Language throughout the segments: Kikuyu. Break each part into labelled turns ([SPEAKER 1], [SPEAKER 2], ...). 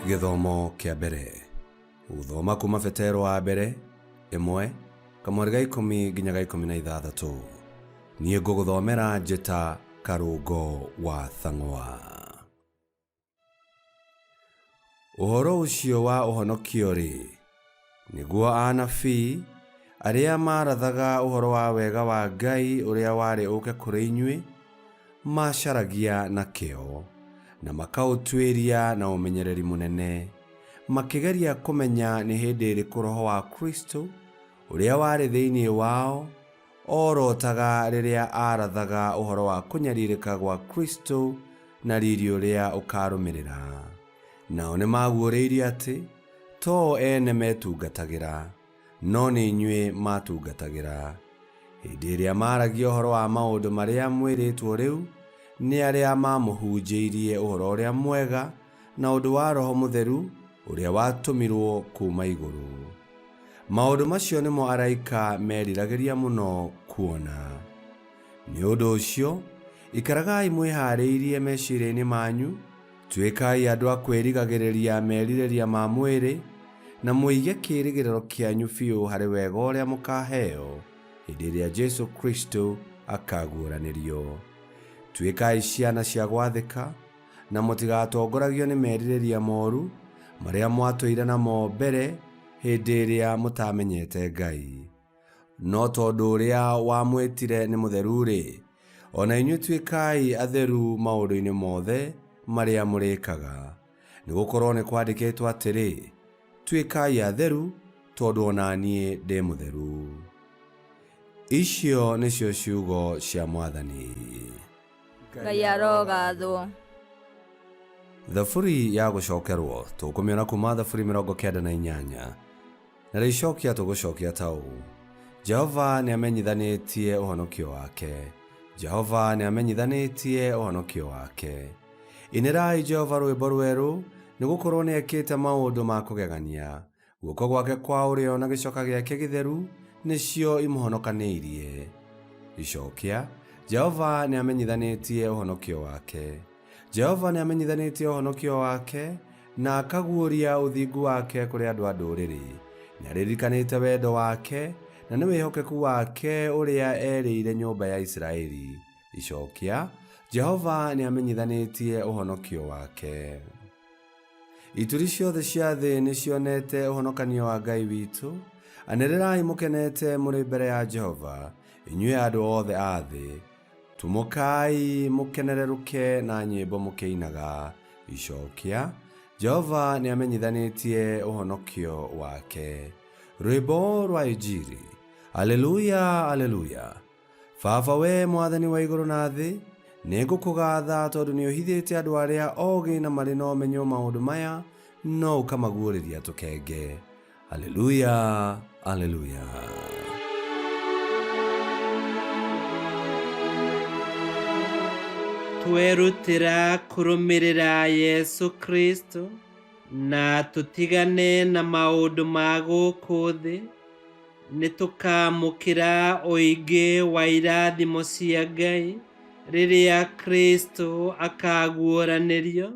[SPEAKER 1] Gĩthomo kĩa mbere. Gũthoma kuma Petero wa mbere 1 kamweri ga 10 nginya ga 16. Niĩ ngũgũthomera njĩta Karũngo wa Thang'wa. Ũhoro ũcio wa ũhonokio-rĩ, nĩguo anabii arĩa maarathaga ũhoro wa wega wa Ngai ũrĩa warĩ ũũke kũrĩ inyuĩ maacaragia na kĩyo, na makaũtuĩria na ũmenyereri mũnene, makĩgeria kũmenya nĩ hĩndĩ ĩrĩkũ Roho wa Kristo ũrĩa warĩ thĩinĩ wao Oorotaga rĩrĩa aarathaga ũhoro wa kũnyarirĩka gwa Kristo na riri ũrĩa ũkaarũmĩrĩra. Nao nĩ maaguũrĩirio atĩ to o ene meetungatagĩra, no nĩ inyuĩ maatungatagĩra, hĩndĩ ĩrĩa maaragia ũhoro wa maũndũ marĩa mwĩrĩtwo rĩu nĩ arĩa maamũhunjĩirie ũhoro ũrĩa mwega na ũndũ wa roho mũtheru ũrĩa watũmirũo kuuma igũrũ. Maũndũ macio nĩmo araika meriragĩria mũno kuona. Nĩ ũndũ ũcio, ikaragai mwĩhaarĩirie meciria-inĩ manyu, tuĩkai andũ a kwĩrigagĩrĩria merirĩria ma mwĩrĩ, na mũige kĩĩrĩgĩrĩro kĩanyu biũ harĩ wega ũrĩa mũkaaheo hĩndĩ ĩrĩa Jesu Kristo akaaguũranĩrio. Tuĩkai ciana cia gwathĩka, na mũtigatongoragio nĩ merirĩria moru marĩa mwatũire namo mbere hĩndĩ ĩrĩa mũtaamenyete Ngai. No tondũ ũrĩa wamwĩtire nĩ mũtheru-rĩ, o na inyuĩ tuĩkai atheru maũndũ-inĩ mothe marĩa mũrĩkaga. Nĩ gũkorũo nĩ kwandĩkĩtwo atĩrĩ, Tuĩkai atheru, tondũ o na niĩ ndĩ mũtheru. Icio nĩcio ciugo cia Mwathani.
[SPEAKER 2] Ngai arogathwo.
[SPEAKER 1] Thaburi ya gũcokerwo tũkũmĩona kuma Thaburi 98 na rĩicokia tũgũcokia ta ũũ: Jehova nĩ amenyithanĩtie ũhonokio wake, Jehova nĩ amenyithanĩtie ũhonokio wake. Inĩrai Jehova rwĩmbo rwerũ, nĩ gũkorwo nĩ ekĩte maũndũ ma kũgegania. Guoko gwake kwa ũrĩo na gĩcoka gĩake gĩtheru nĩcio imũhonokanĩirie. Icokia, Jehova nĩ amenyithanĩtie ũhonokio wake. Jehova nĩ amenyithanĩtie ũhonokio wake na akaguũria ũthingu wake kũrĩ andũ a ndũrĩrĩ. Nĩ aririkanĩte wendo wake na nĩ wĩhokeku wake ũrĩa erĩire nyũmba ya Isiraeli. Icokia, Jehova nĩ amenyithanĩtie ũhonokio wake. Ituri ciothe cia thĩ nĩcionete ũhonokanio wa Ngai witũ. Anĩrĩrai mũkenete mũrĩ mbere ya Jehova, inyuĩ andũ othe a thĩ. Tumũkai mũkenererũke na nyĩmbo mũkĩinaga. Icokia, Jehova nĩamenyithanĩtie ũhonokio wake. Rwĩmbo rwa Injiri. Aleluya, aleluya. Baba we mwathani wa igũrũ na thĩ, nĩ ngũkũgatha tondũ nĩ ũhithĩte andũ arĩa ogĩ na marĩ na ũmenyo maũndũ maya, no ũkamaguũrĩria tũkenge. Aleluya, aleluya.
[SPEAKER 3] Twerutĩra kũrũmĩrĩra Yesu Kristo na tũtigane na maũndũ ma gũkũ thĩ, Nĩ tũkaamũkĩra ũingĩ wa irathimo cia Ngai rĩrĩa Kristo akaaguũranĩrio,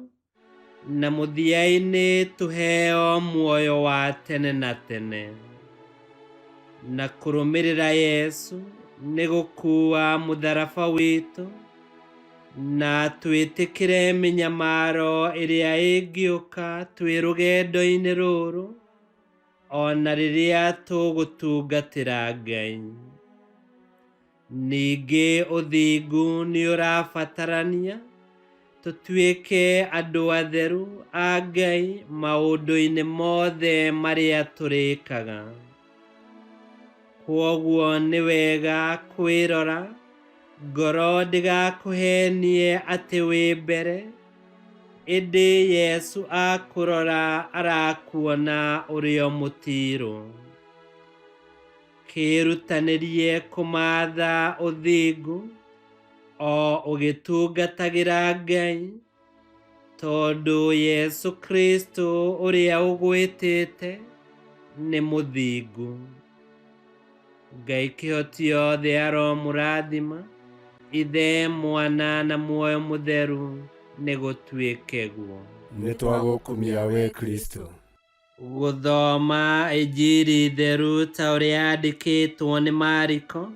[SPEAKER 3] na mũthia-inĩ tũheo muoyo wa tene na tene. Na kũrũmĩrĩra Yesu nĩ gũkuua mũtharaba witũ na twĩtĩkĩre mĩnyamaro ĩrĩa ĩngĩũka twĩ rũgendo-inĩ rũrũ. O na rĩrĩa tũgũtungatĩra Ngai. Ningĩ ũthingu nĩ ũrabatarania tũtuĩke andũ atheru a Ngai maũndũ-inĩ mothe marĩa tũrĩkaga. Kwoguo nĩ wega kwĩrora ngoro ndĩgakũhenie atĩ wĩ mbere, Ĩndĩ Yesu akũrora arakuona ũrĩ o mũtiirũ. Kĩĩrutanĩrie kũmaatha ũthingu o ũgĩtungatagĩra Ngai, tondũ Yesu Kristo ũrĩa ũgwĩtĩte nĩ mũthingu. Ngai kĩhoti yothe aromũrathima, Ithe, Mwana na Muoyo Mũtheru, nĩ gũtuĩke guo.
[SPEAKER 4] Nĩ twagũkumia we Kristo.
[SPEAKER 3] Gũthoma Injiri theru ta ũrĩa yandĩkĩtwo nĩ Mariko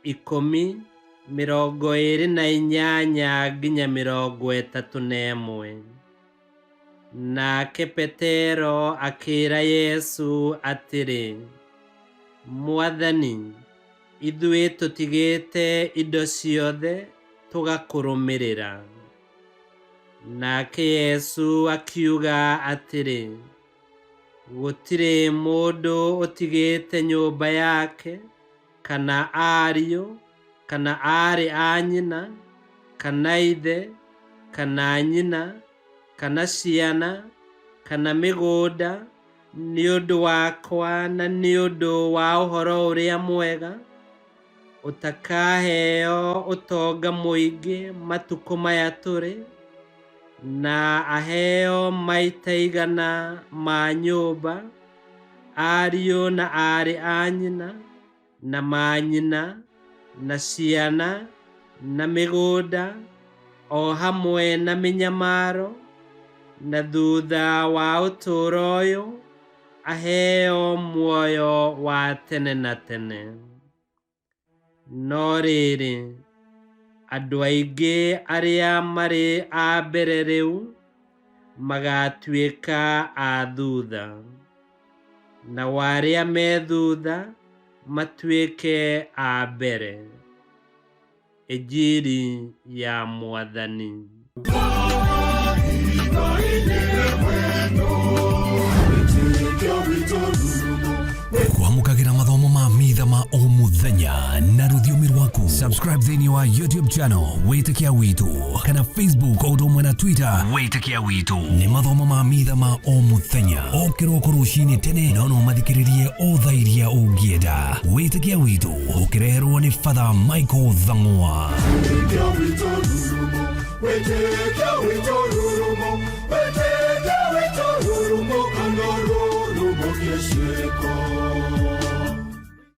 [SPEAKER 3] 10:28 nginya 31. Nake Petero akĩĩra Yesu atĩrĩ, Mwathani, ithuĩ tũtigĩte indo ciothe tũgakũrũmĩrĩra. Nake Yesu akiuga atĩrĩ, gũtirĩ mũndũ ũtigĩte nyũmba yake, kana ariũ, kana aarĩ a nyina, kana ithe, kana nyina, kana ciana, kana mĩgũnda, nĩ ũndũ wakwa na nĩ ũndũ wa ũhoro ũrĩa mwega, ũtakaheo ũtonga mũingĩ matukũ maya tũrĩ, na aheo maita 100 ma nyũmba, ariũ na aarĩ a nyina, na manyina, na ciana, na mĩgũnda, o hamwe na mĩnyamaro, na thutha wa ũtũũro ũyũ aheo muoyo wa tene na tene. No rĩrĩ, andũ aingĩ arĩa marĩ a mbere rĩu magatuĩka a thutha, nao arĩa me thutha matuĩke a mbere. Injiri ya Mwathani.
[SPEAKER 5] Kwamũkagĩra mathomo ma mitha ma o mũthenya na rũthiomi rwaku. Subscribe thĩinĩ wa YouTube channel Wĩtĩkia Witũ kana Facebook o ũndũ ũmwe na Twitter Wĩtĩkia Witũ. Nĩ mathomo ma mitha ma o mũthenya o kĩroko rũcinĩ tene, no no mathikĩrĩrie o thaa iria ũngĩenda. Wĩtĩkia Witũ ũkĩreherwo nĩ Father Michael Thang'wa.
[SPEAKER 4] Wĩtĩkia witũ rurumo, wĩtĩkia witũ rurumo.